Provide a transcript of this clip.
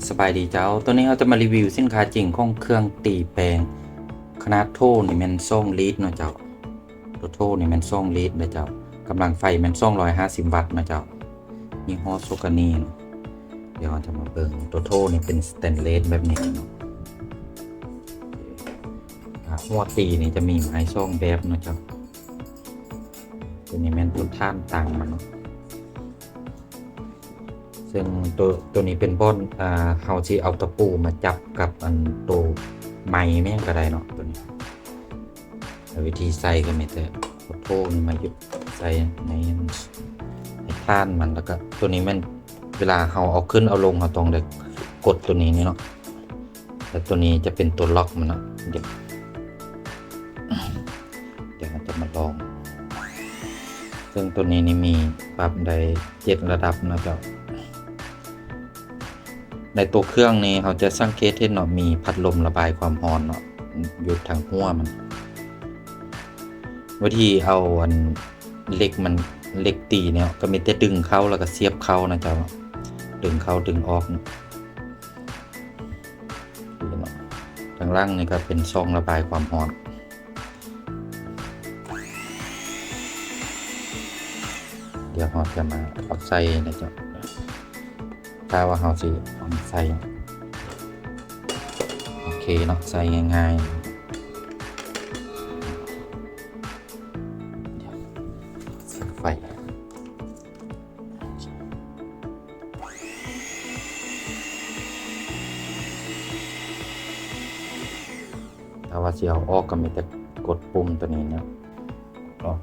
ສະບາຍດີເຈົ້າ, ຕອນນີ້ເຮົາຈະມາຣີວິວສິນຄ້າຈິງຂອງເຄື່ອງຕີແປງ ຂະໜາດໂຖນີ້ແມ່ນສອງລິດເນາະເຈົ້າ. ໂຕໂຖນີ້ແມ່ນສອງລິດເດີເຈົ້າ, ກຳລັງໄຟແມ່ນສອງຮ້ອຍຫ້າສິບວັດເນາະເຈົ້າ. ຍີ່ຫໍ້ໂຊການີເນາະ. ດຽວເຮົາຈະມາເບິ່ງ, ໂຕໂຖນີ້ເປັນສະແຕນເລດແບບນີ້ເນາະ. ອ່າ ຫົວຕີນີ້ຈະມີມາໃຫ້ສອງແບບເນາະເຈົ້າ. ໂຕນີ້ແມ່ນໂຕຖານຕັງມັນເນາະ. ເຊິ່ງໂຕ ໂຕນີ້ເປັນບ່ອນ ອ່າ ເຮົາຊິເອົາຕະປູມາຈັບກັບອັນໂຕໄມ້ແມ່ນຫຍັງກໍໄດ້ເນາະ. ໂຕນີ້ ແລະ ວິທີໃສ່ກໍມີແຕ່ເອົາໂຖນີ້ມາຢຸດໃສ່ໃນ ໃນຖານມັນ, ແລ້ວກໍໂຕນີ້ແມ່ນເວລາເຮົາເອົາຂຶ້ນເອົາລົງ ເຮົາຕ້ອງໄດ້ກົດໂຕນີ້ນີ້ເນາະ. ແລ້ວໂຕນີ້ຈະເປັນໂຕລັອກມັນເນາະ. ດຽວ ດຽວເຮົາຈະມາລອງ, ເຊິ່ງໂຕນີ້ນີ້ມີປັບໄດ້ເຈັດລະດັບເນາະເຈົ້າ. ໃນໂຕເຄື່ອງນີ້ເຮົາຈະສັງເກດເຫັນເນາະ, ມີພັດລົມລະບາຍຄວາມຮ້ອນເນາະ ຢູ່ທາງຫົວມັນ. ວິທີເອົາອັນເຫຼັກມັນ ເຫຼັກຕີນີ້ເນາະ ກໍມີແຕ່ດຶງເຂົ້າ ແລ້ວກໍສຽບເຂົ້ານະເຈົ້າ, ດຶງເຂົ້າດຶງອອກ. ນີ້ເນາະ, ທາງຫຼັງນີ້ກໍເປັນຊ່ອງລະບາຍຄວາມຮ້ອນ. ດຽວເຮົາຈະມາເອົາໃສ່ນະເຈົ້າ. ຖ້າວ່າເຮົາຊິເອົາໃສ່ ໂອເຄເນາະ, ໃສ່ງ່າຍໆ. ດຽວໃສ່ໄຟ. ຖ້າວ່າຊິເອົາອອກກໍມີແຕ່ກົດປຸ່ມໂຕນີ້ເນາະ, ອອກ